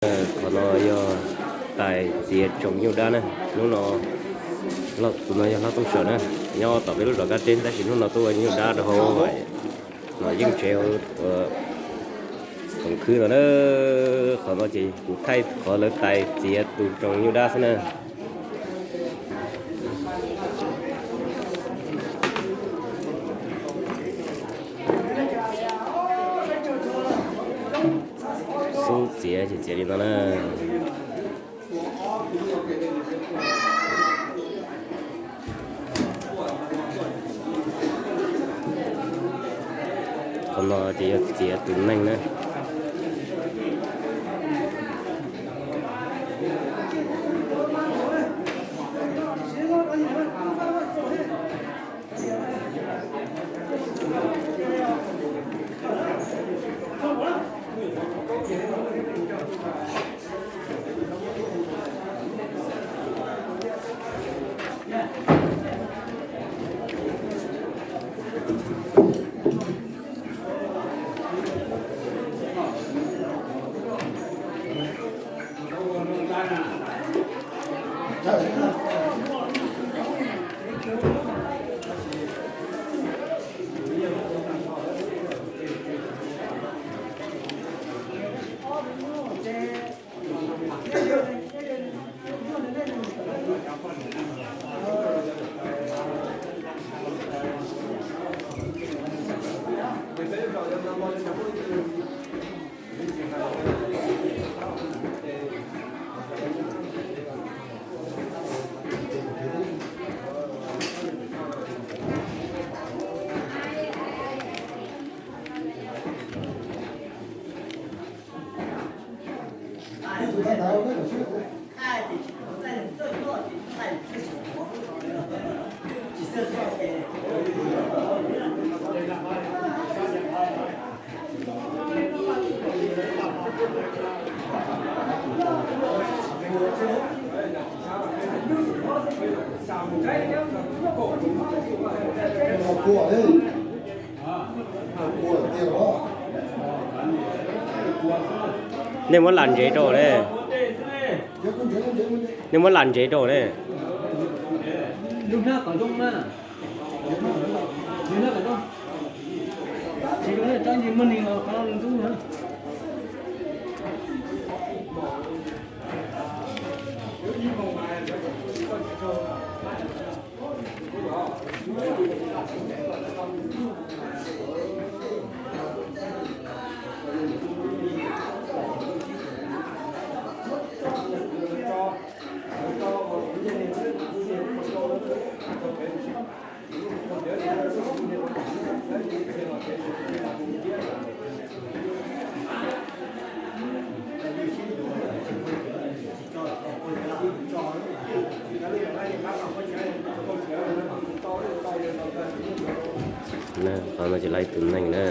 Qhov no yog tais txiav tsoos nyuj dab na. Hnub no, tus no yog Hlob Tooj Sawm na, nyob tom peb lub zos Kab Teb tab sis hnub no tuaj ua nyuj dab rau hauv no yeej tsev hauv khoom khwb no na. Qhov no ces kuv thaij qhov lawv tais txiav tus tsoos nyuj dab xwb na. Xub txiav ces txiav li no na. Qhov no ces yog txiav tus neeg na. Nej muab lam ntsev rau ne. Nej muab lam ntsev rau ne. Qhov no ces lawv tus neeg na.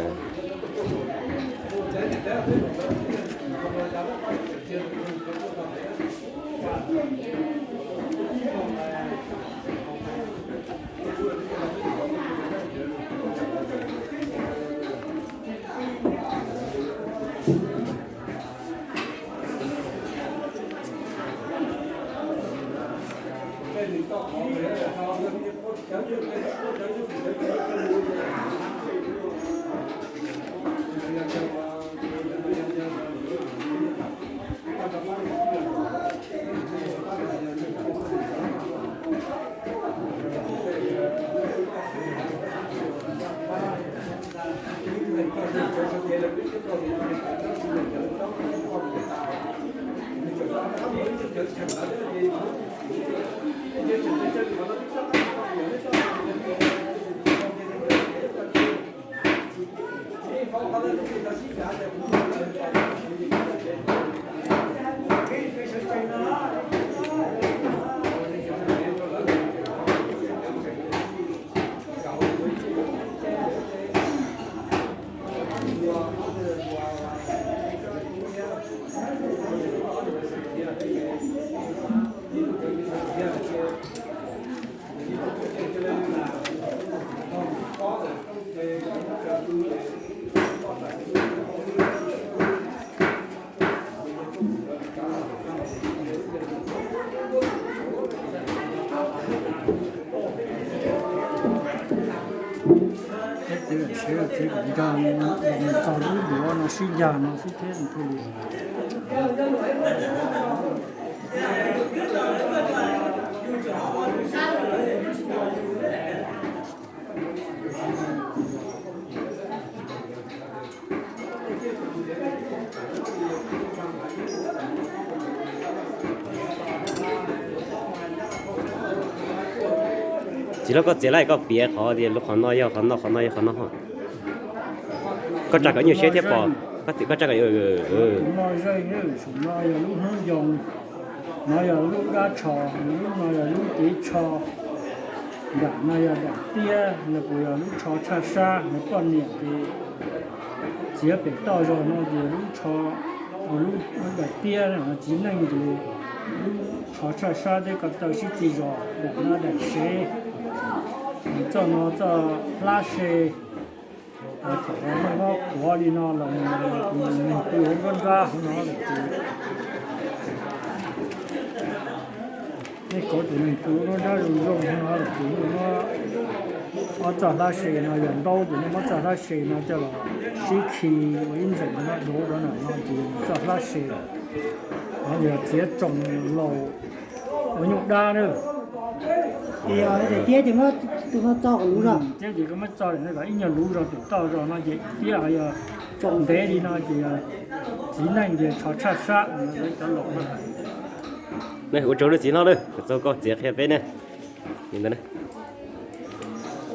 Txiv lam siav txiv kom nkag txog lub duav no sib nkag no xwb thiab thiaj li. Txiv hlob, koj txiav lawm koj piav qhov tias lub qhov no yog qhov no, qhov no yog qhov no. Koj tsa kom nyuag siab thiab pom, koj tsa kom. Tus no zeeg, saum no yog lub hnub yoo, no yog lub dab tsho, lub no yog lub cev tsho, nram no yog daim tiab, no puas yog lub tsho tshaj sab, nws poj niam ces txiav pem toj zog no ces lub tsho, lub daim tiab txiv neej ces lub tsho tshaj sab thiab ko taw sib txig zos, daim no daim sev, txoj no txoj hlab se. Thaum no muaj mob quav li no los nws pw hauv nruab nrab hauv no lawm ces nej kauv tus neeg pw hauv nruab nrab zoo zoo hauv no lawm ces nej muab ob txoj hlab se no yog ntaub ces nej muab txoj hlab se no coj los sib khi ua ib ntxeem no duav rau ntawm no ces yog txoj hlab se. Qhov yog txiav tsoos laus ua nyuj dab na. Tiab ces koj muab txo kom luv zog, tiab ces koj muab txo kom ib nyuag luv zog pem toj zog no ces tiab ho yog tsoos ntev li no ces yog txiv neej ces tsho tshaj sab no lawv cov laus na. Ua tsaug lub txiv hlob lawm, txog koj txiav qhia peb ne.